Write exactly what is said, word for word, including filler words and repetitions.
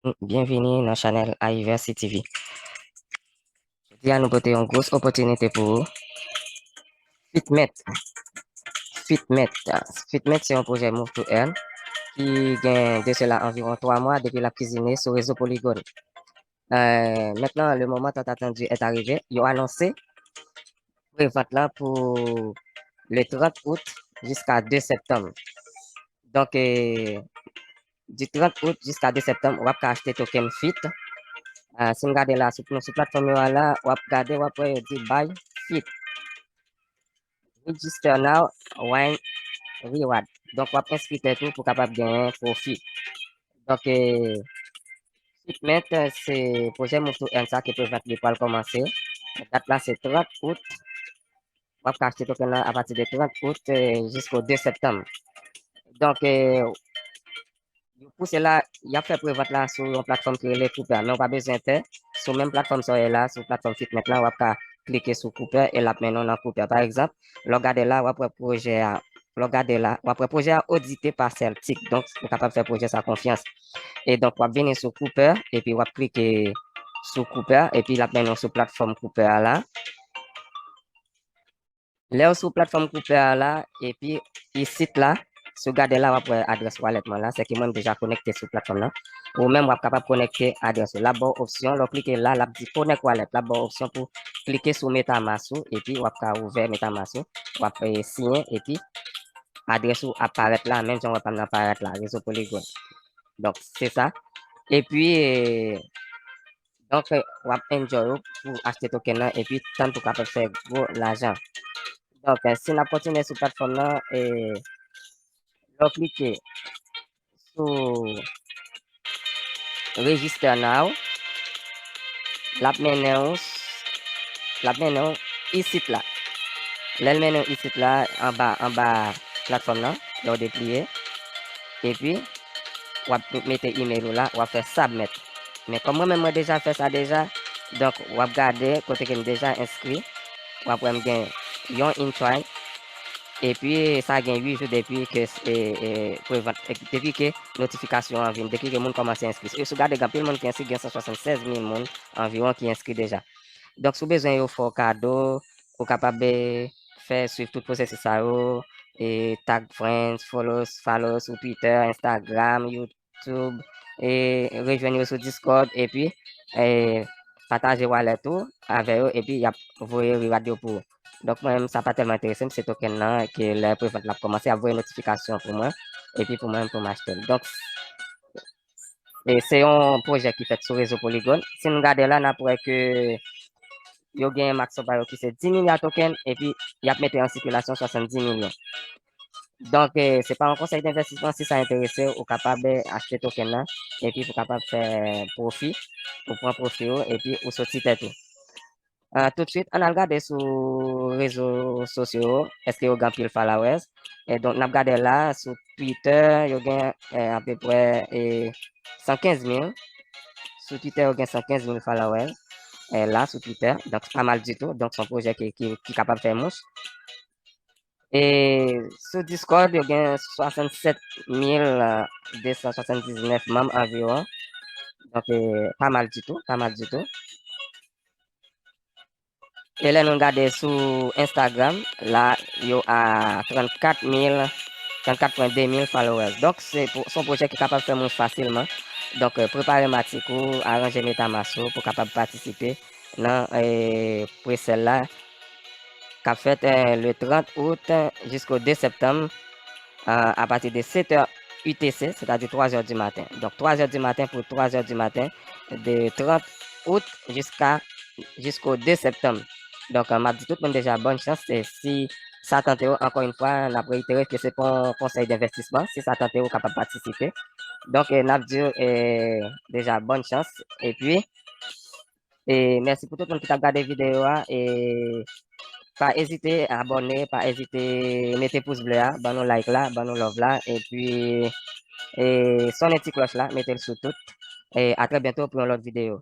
Byenvini nan chanèl Iversi T V. Jodi a nou pote yon gwòs opòtinite pou ou. Fitment. Fitment. Fitment se yon pwojè Move to Earn ki gen de sela anviwon twa mwa depi l ap kizine sou rezo Polygon. Euh, maintenant, le moment tant attendu est arrivé. Yo anonse prevant lan pou le trant out jiska de septanm. Donk, eh, du trant out jiska de septanm, w ap ka achte token Fit. Ah, si n gade la, sou, nou sou platfòm yo a la, w ap gade, w ap wè yo di buy Fit. Register now, win reward. Donk, w ap enskri tèt ou pou kapab genyen pwofi. Donk, eh, Fitment, eh, se pwojè Move to Earn sa ke prevant li pral kòmanse. Dat la se trant out. W ap ka achte token nan apati de trant out, eh, jisko de septanm. Donk, eh, yo pouse la, y ap fè prevant la sou yon platfòm ki rele Cooper, men w pa bezwen pè. Sou menm platfòm sa w ye la, sou platfòm Fitment lan, w ap ka klike sou Cooper e l ap mennen w nan Cooper. Pa egzanp, lè w gade la, w ap wè pwojè a, lè w gade la, w ap wè pwojè a odite pa Celtic. Donk, ou kapab fè pwojè sa konfyans. E donk, w ap vini sou Cooper, epi w ap klike sou Cooper, epi l ap mennen w sou platfòm Cooper a la. Lè w sou platfòm Cooper a la, epi isit la, si w gade la, w ap wè adrès wallet mwen la, sèke mwen m deja konekte sou platfòm nan. Ou menm, w ap kapab konekte adrès ou. L ap ba w opsyon, lè w klike la, l ap di connect wallet, l ap ba w opsyon pou klike sou MetaMask ou, epi w ap ka ouvè MetaMask ou, w ap, eh, siyen, epi adrès ou ap parèt la, menm jan w wè pa m nan parèt la, rezo Polygon. Donk, se sa. Epi, eh, donk, eh, w ap enjoy ou pou achte token nan, epi tann pou kapab fè gwo lajan. Donk, eh, si n ap kontinye sou platfòm nan, eh, lè w klike sou Register Now, l ap mennen w, l ap mennen w isit la. Lè l mennen w isit la, anba, anba platfòm nan, lè w depliye, epi w ap mete email ou la, w ap fè submit. Men kòm mwen menm, mwen deja fè sa deja, donk w ap gade kote ke m deja enskri, w ap wè m gen yon entry, epi sa gen uit jou depi ke, e, e, prevant, e, depi ke notifikasyon an vin, depi ke moun kòmanse enskri. E si w gade, gen anpil moun ki enskri, gen san swasannsèz mil moun anviwon ki enskri deja. Donk, si w bezwen yo fè w kado, ou kapab, e, fè swiv tout pwosesis sa yo, e, tag friends, follow, follow sou Twitter, Instagram, YouTube, e, rejwenn yo sou Discord, epi, e, pataje wallet ou avè yo, epi y ap voye reward yo pou ou. Donk, mwen menm, sa pa tèlman enterese m, se token nan, ke lè prevant la ap kòmanse, y ap voye notifikasyon pou mwen, epi pou mwen, pou m achte l. Donk, e se yon pwojè ki fèt sou rezo Polygon. Si n gade la, n ap wè ke yo gen max supply yo ki se dis milya token, epi y ap mete an sikilasyon swasanndis milyon. Donk, e, se pa yon konsèy denvèstisman, si sa enterese w, ou kapab, e, achte token nan, epi pou kapab fè pwofi, ou pran pwofi ou, epi ou soti tèt ou. Ah, toutswit, ann al gade sou rezo sosyo yo, èske yo gen anpil followers. E donk, n ap gade la, sou Twitter, yo gen, e, apeprè, e, san kenz mil. Sou Twitter, yo gen san kenz mil followers, e, la, sou Twitter. Donk, pa mal ditou. Donk, se yon pwojè ki, ki, ki kapab fè mouch. E sou Discord, yo gen swasannsèt mil de san swasanndiznèf manm anviwon. Donk, e, pa mal ditou, pa mal ditou. E lè nou gade sou Instagram, la, yo a trannkat mil, trannkat pwen de mil followers. Donk, se pou, se yon pwojè ki kapab fè moun fasilman. Donk, e, prepare matik ou, aranje MetaMask ou pou kapab patisipe nan, e, pre-sale la k ap fèt, e, le trant out jisko de septanm, a, apati de sèt è U T C, sètadi twa zè di maten. Donk, twa zè di maten pou twa zè di maten, de trant out jiska, jisko de septanm. Donk, e, m ap di tout moun deja bòn chans, e si sa tante w, ankò yon fwa, n ap reitere ke se pa yon konsèy denvèstisman, si sa tante w, ou kapab patisipe. Donk, e, n ap di w, e, deja bòn chans, epi, e mèsi pou tout moun ki t ap gade videyo a. E pa ezite abòne, pa ezite mete pous ble a, ban nou like la, ban nou love la, epi, e sonnen ti klòch la, mete l sou tout. E a trè byento pou yon lòt videyo.